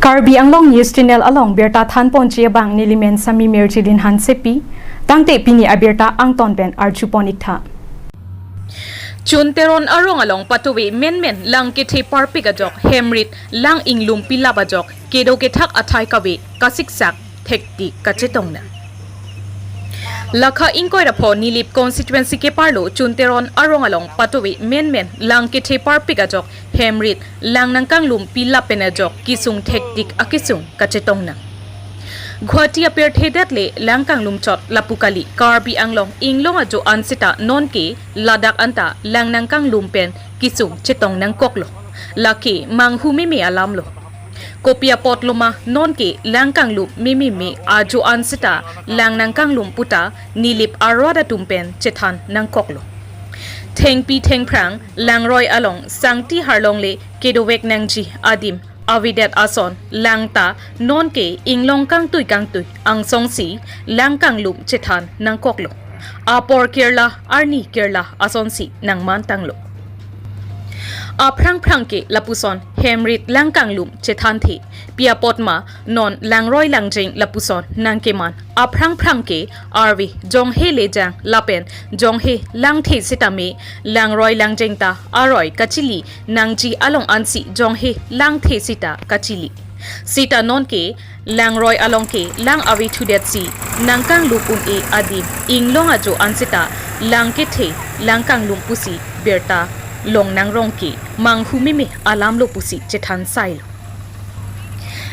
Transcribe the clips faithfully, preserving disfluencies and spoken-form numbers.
Karbi Anglong News Channel along birta thanponji abang nelimen Sami Mirjilin Hansepi, tangte pini abirta angton pen arjupon iktha. Chunteron arong along patuve menmen lang kethe parpik ajok, hemrit lang inglum pilap ajok, kedo kethak athai kave kasiksak thektik kachetong nang. Lakha ingkoi ra pho Nilip constituency keparlo Chunteron arong along patuve menmen lang kethe parpik ajok, hemrit lang nangkanglum pilap pen ajok kisung thektik akisung kachetong nang. Guwahati apirthe det le lang kanglum chot lapu kali, Karbi Anglong inglong ajo anseta nonke ladak anta lang nangkanglum pen kisung chetong nangkoklo. Lake manghu meme alamlo. Kopi apotlo ma nonke lang kanglum meme me ajo anseta lang nangkanglum puta Nilip arat atum pen chethan nangkoklo. Thengpi thengphrang langroi along sangti harlongle kedovek nangji adim avedet ason langta nonke inglong kangtui kangtui angsongsi lang kanglum chethan nangkoklo. Apor kirla arni kirla asonsi nangmantanglo. Aphrang phrang ke lapuson hemrit lang kanglum chethanthe. Pi apot ma non langroi langjeng lapuson nangkeman. Aphrang phrang ke arve jonghe lejang lapen jonghe langthe sitame langroi langjeng ta aroi kachili nangji along ansi jonghe langthe sita kachili. Sita nonke langroi along ke lang ave thudetsi nangkanglum un-e adim inglong ajo anseta lang kethe lang kanglum pusi birta long nangrong ke manghu meme alamlo pusi chethan sailo.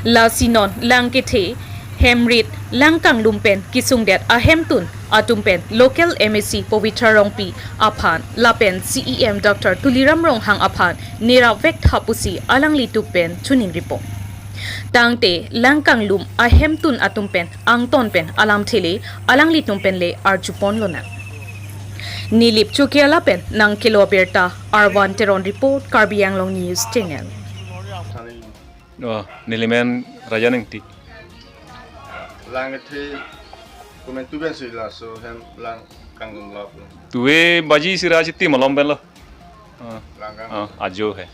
Lasi non lang kethe hemrit lang kanglum pen kisungdet ahemtun atum pen local M A C Pavitra Rongpi aphan lapen C E M Doctor Tuliram Ronghang aphan nerap vek tha pusi alanglitum pen choningripo. Tangte lang kanglum ahemtun atum pen angton pen alamthe le alanglitum pen le arjupon lonang. Nilip Chokiala pen nangkelo abirta, Arvan Teron report, Karbi Anglong News Channel. Oh, nelimen Raja Ningti. Lang kethe komantu pensi laso hem lang kanglum laplo. Tuve baji sira chiti malom penlo. Ah, lang kang. Ah, ajo he.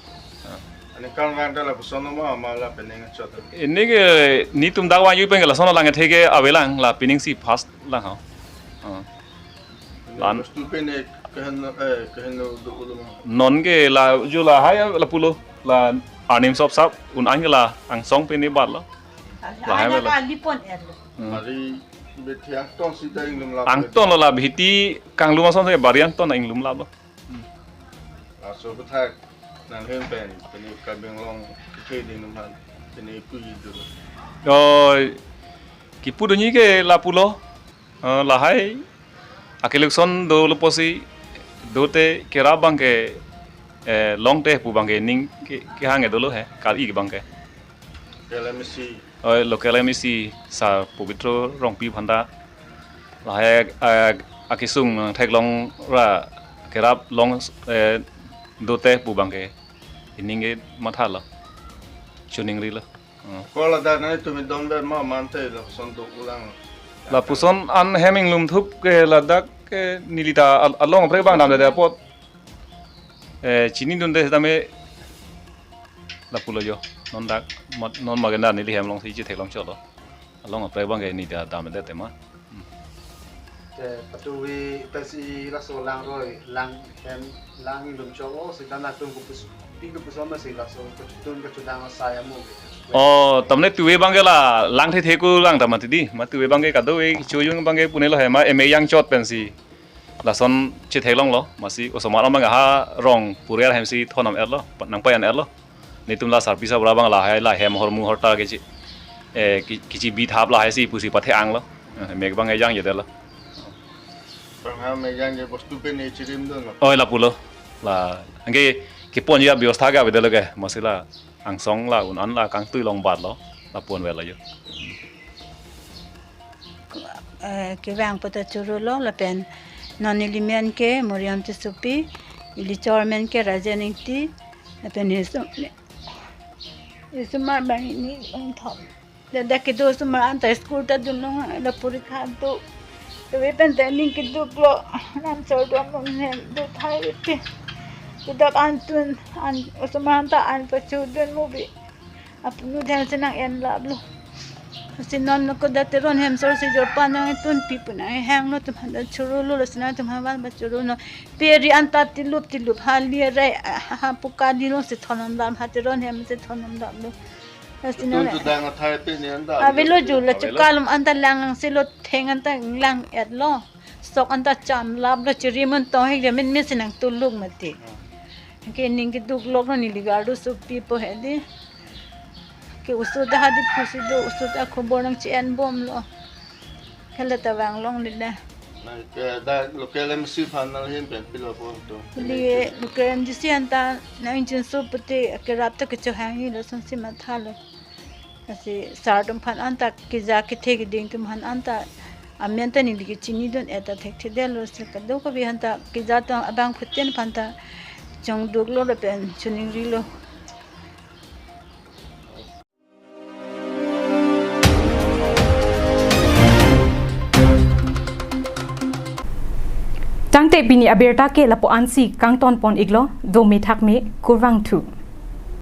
Ah. Aningkan vang ta lapuson ma ma la pening chot. Ini ke netum dak vangji pen ke lason lang kethe ke avelang, la pening si first lang ho. Ah. Lan. Bostu pen ke kehen, eh, kehen lo do ulo ma. Non ke la jo lahai lapulo, la arnam sop sap un-an ke la angsong pen ni batlo. Lahai la melo. Kali pon er lo. Hmm. Mari beti angton sita inglum lap. Angton lo la beti kanglum ason se bari angton inglum laplo. Hmm. Laso aputhak nanghem pen, pini Karbi Anglong kethe atum aphan, pini pu idu. Oh, kipu dunji ke lapulo, eh, lahai, akilukson dolo pusi, dote kerap abang ke, eh, longte pu abang ke ning ke, kehang dolo he, kali abang ke. L M C. Oi, local M A C Sir Pabitra Rongpi aphan ta. Lahai, eh, akisung theklong ra kerap long, eh, dote pu abang ke. Ining ke mathalo. Choningrilo. Hmm. Ko ladak nangtum dom ber ma mante lapuson do ulang. Lapuson an hem inglum thup ke ladak ke neli ta al-, along prek abang damde apot. Eh, chinidunde tame lapulo jo, non dak, mat, non magenda neli hem alongsi chetheklong chotlo. Along aprek abang ke neli ta damde tema. Hmm. Te patuve pensi laso langroi, lang hem, lang inglum chotlo, sita nangtum kopus, pik kopusonsi laso kachedun kachedang asai amo. Oh, tamne tuve abang ke la, lang thethe ko lang ta mati di, ma tuve abang ke kadokave, chojung abang ke punelo he, ma eme yang chot pensi. Lason chetheklonglo, masi osomar amang ha rong puriar hemsi thonam erlo, nangpayan erlo. Netum la sarpi sabra abang lahai la hem hormu horta kechi, eh, ki-, kichi bithap lahai si pusi pathe-anglo. Eh, mek abang ejang jedetlo. Bang ha mek ejang je bostu pen ne chirim dunlo. Oi lapulo. La, anke kipon ya bios thaga bedelo ke, masi la angsong la un-an la kangtui long batlo, la pon velo jo. Eh, kevang poto churulong lapen non nelimen ke Moriam Tissopi, ili chormen ke Rajen Ingti, lapen isu-, isomar abang ini longthom. Ladak kedo osomar anta school ta dunlong la porikha do. Tuve pen ta ning keduklo, lam chor dom long hem do thai pi. Kedak antun, an, osomar anta an pachudun mubi. Apunu thang si nang-en laplo. Si non no koda Teron hem sor si jorpan nangtun pi pu nang hanglo, atum aphan ta chorolo, si nangtum aphan ta chorono. Pe ri anta tilup tilup ha li re, ha, ha, puka di lo si thon-om dam, ha Teron hem si thon-om damlo. Si nang Tun le. Tudang athai pe ni anta. Avelo ju la Avelo. Chukalum anta lang si lo, theng anta lang-etlo. Sok anta cham laplo, chiri mun tong hek de min min si nang tuluk mati. Ke ning keduk lok lo, neli gardu supi po he di. Ke usut ta hadi phu si do, usut ta khobor nang chi-en bomlo. Ke la ta vang longle le. Na ke da local M C aphan nang hin pen pilo po to. Li local M D C anta nang chin su pute ke rap ta kecho hangji lo, son si mathalo. Lasi sar atum aphan anta keja kethe keding atum aphan anta amen ta neli kechini dun-et ta thekthedetlo, si kadokave aphan ta keja atum abangphutin aphan ta chongduklo lapen choningrilo. Tangte pini abirta ke lapu ansi kangton pon iklo, dome thakme, kurvangthu.